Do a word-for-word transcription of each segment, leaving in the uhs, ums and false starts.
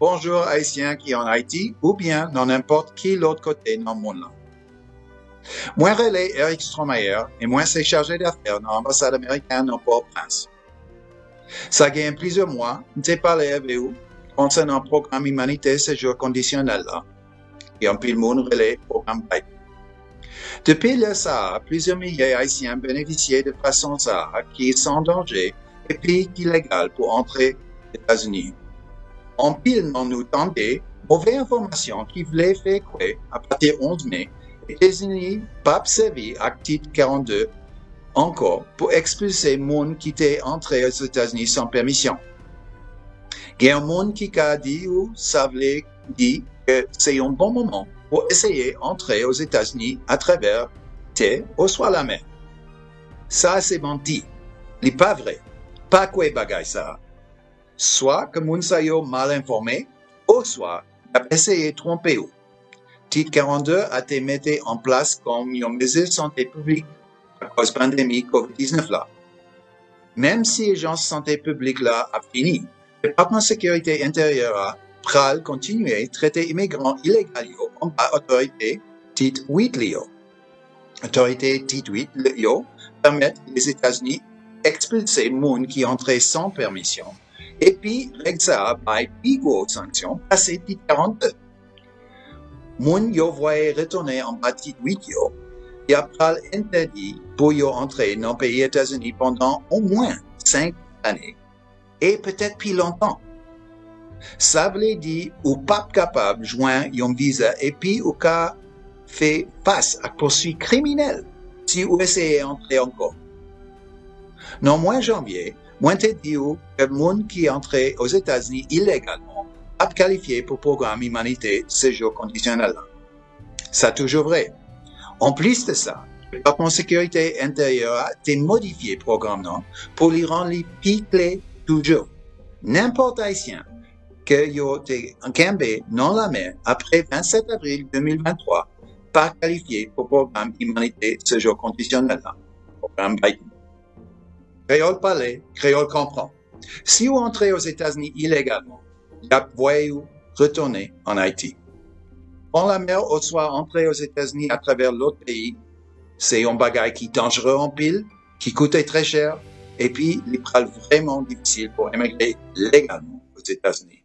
Bonjou Ayisyen ki ann Ayiti oubyen nan nenpòt ki lòt kote nan mond lan. Mwen rele Eric Stromayer e mwen se chaje dafè nan anbasad ameriken nan Pòtoprens. Sa gen plizyè mwa, m te pale avè w konsènan pwogram imanitè sejou kondisyonèl la, ke anpil moun rele pwogram Biden. Depi lè sa a, plizyè milye Ayisyen benefisye de fason sa a ki san danje epi ki legal pou antre Etazini. Anpil nan nou tande move enfòmasyon ki vle fè kwè apati onz me, Etazini p ap sèvi ak Tit karannde ankò pou ekspilse moun ki te antre Ozetazini san pèmisyon. Gen moun ki ka di ou sa vle di ke se yon bon moman pou eseye antre Ozetazini atravè tè oswa lamè. Sa se manti. Li pa vre. Pa kwè bagay sa a. Swa ke moun sa yo mal enfòme, oswa y ap eseye twonpe w. Tit karannde a te mete an plas kòm yon mezi sante piblik akòz pandemi kovid diznèf la. Menm si ijans sante piblik la ap fini, Depatman Sekirite Enteryè a pral kontinye trete imigran ilegal yo anba otorite Tit uit li yo. Otorite Tit uit li yo pèmèt Lezetazini ekspilse moun ki antre san pèmisyon, epi règ sa a bay pi gwo sanksyon pase Tit karannde. Moun yo voye retounen anba Tit uit yo, y ap pral entèdi pou yo antre nan peyi Etazini pandan omwen senk lane, e petèt pi lontan. Sa vle di ou p ap kapab jwenn yon viza epi ou ka fè fas ak pouswit kriminèl si ou eseye antre ankò. Nan mwa janvye, mwen te di w ke moun ki antre Ozetazini ilegalman ap kalifye pou pwogram imanitè sejou kondisyonèl la. Sa toujou vre. Anplis de sa, Depatman Sekirite Enteryè a te modifye pwogram nan pou li rann li pi klè toujou. Nenpòt Ayisyen ke yo te kenbe nan lamè apre vennsèt avril de mil venntwa pa kalifye pou pwogram imanitè sejou kondisyonèl la, pwogram Biden. Kreyòl pale, kreyòl konprann. Si w antre Ozetazini ilegalman, y ap voye w retounen ann Ayiti. Pran lamè oswa antre Ozetazini atravè lòt peyi, se yon bagay ki danjere anpil, ki koute trè chè, epi li pral vrèman difisil pou emigre legalman Ozetazini.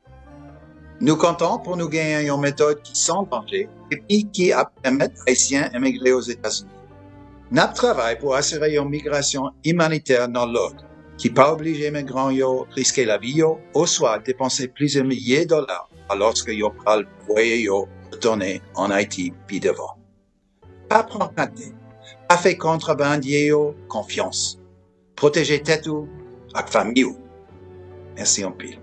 Nou kontan pou nou genyen yon metòd ki san danje epi ki ap pèmèt Ayisyen emigre Ozetazini. N ap travay pou asire yon migrasyon imanitè nan lòd, ki pa oblije imigran yo riske lavi yo oswa depanse plizyè milye dola alòske yo pral voye yo retounen ann Ayiti pi devan. Pa pran kante, pa fè kontrabandye yo konfyans. Pwoteje tèt ou ak fanmi w. Mèsi anpil.